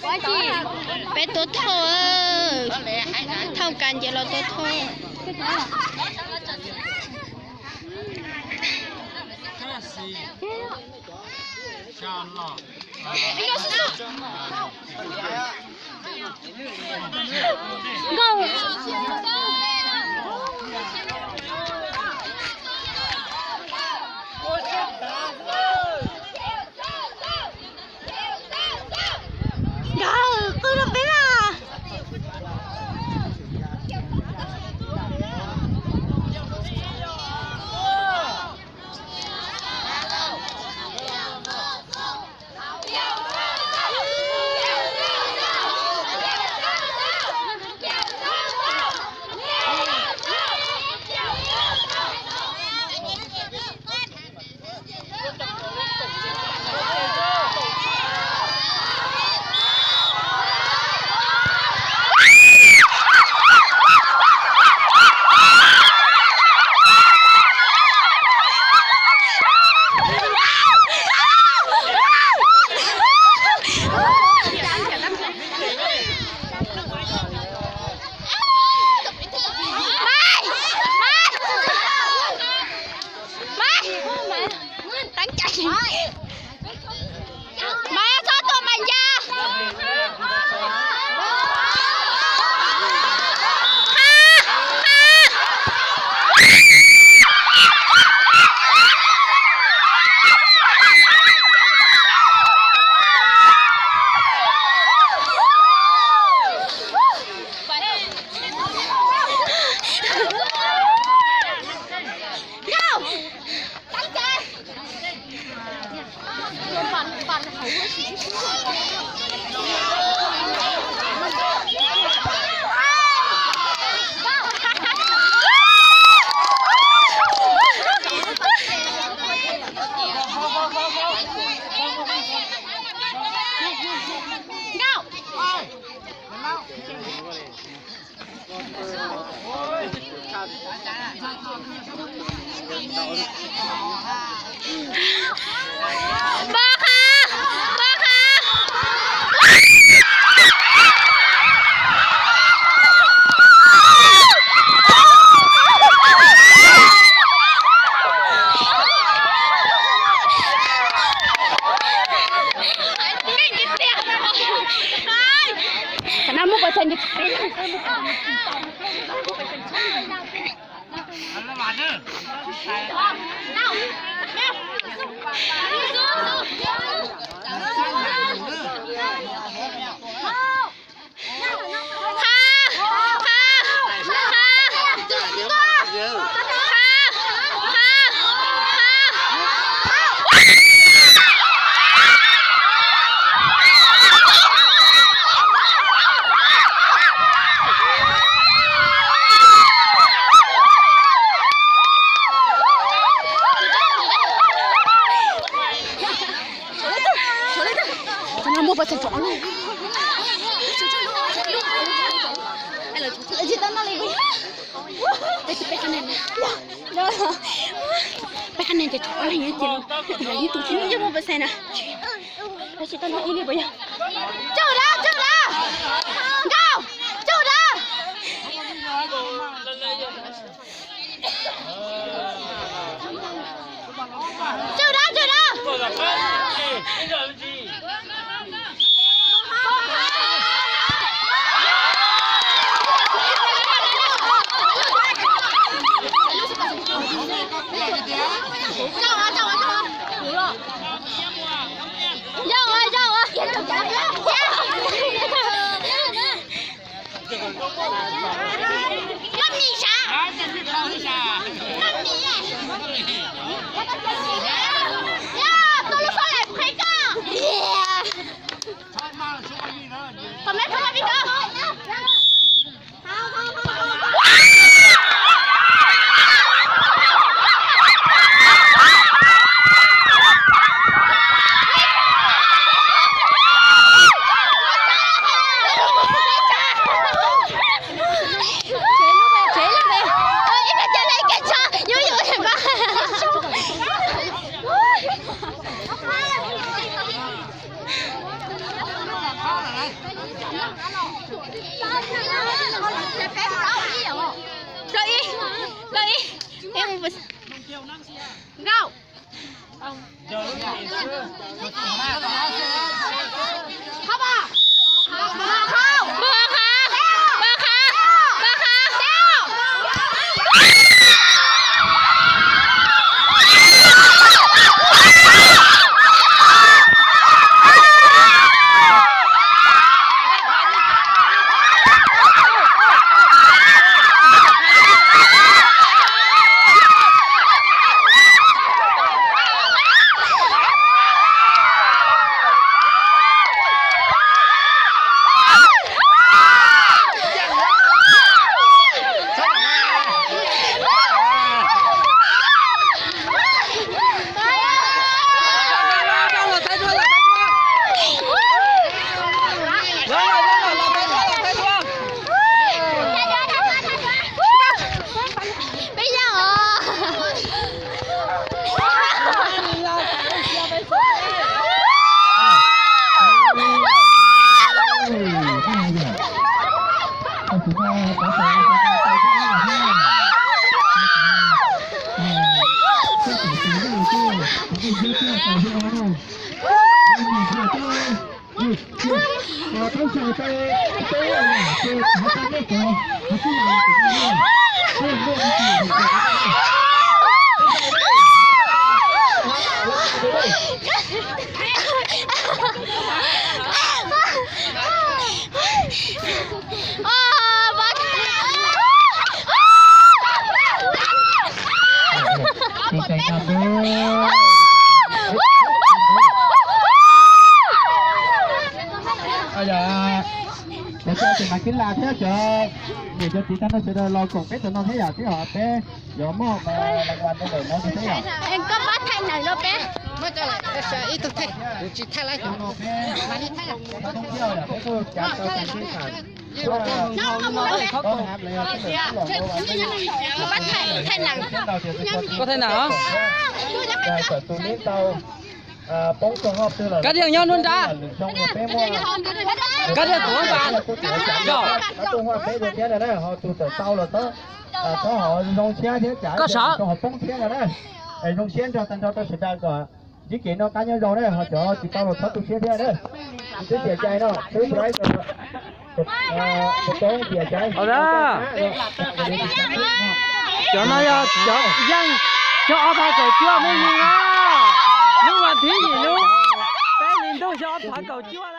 Peb tuaj thauj, thauj kas ces los tuaj thauj. Nkawd qw rau peb na. Maiv, txhob tua Maiv Ncas. Peb qab neeg ces tsov leeg ces, ib tug tsis muaj pes xees na. Tsis tau nrog ib li puas yog? Cauj dab, cauj dab! Nkauj, cauj dab! Cauj dab, cauj dab! Yog, yog. Koj mis sav? Koj mis? Yog, koj lub suab lam qheb koj. Kom meb txhob koj pib koj. Plaub ib, plaub ib, nkauj. Peb yog os. Cov cov tus mas kwv lam thiab cov niam cov txiv tag nrho sawv daws los koom peb tus no thiab yom, thiab ho peb yuav muaj las vas rau ntawm no thiab yom. Koj pab thaij nees rau peb. Ib tug thaij, kuv tsis thaij lawm. Koj thaij nees os. Kab Dias nyob nruab nrab. Kab Dias tuav npas. Koj sav. Zoo siab nrog tag nrho rau sawv daws kom ntsib kev noj qab nyob zoo na, ho cov tsis tau los txhob tu siab thiab na. Twb tias cai no, twb pais. Cov no yog cov yeej, xyoo ob phav kaum cuaj me ntsis na. Hnub vas thib yim lub peb hlis ntuj xyoo ob phav kaum cuaj.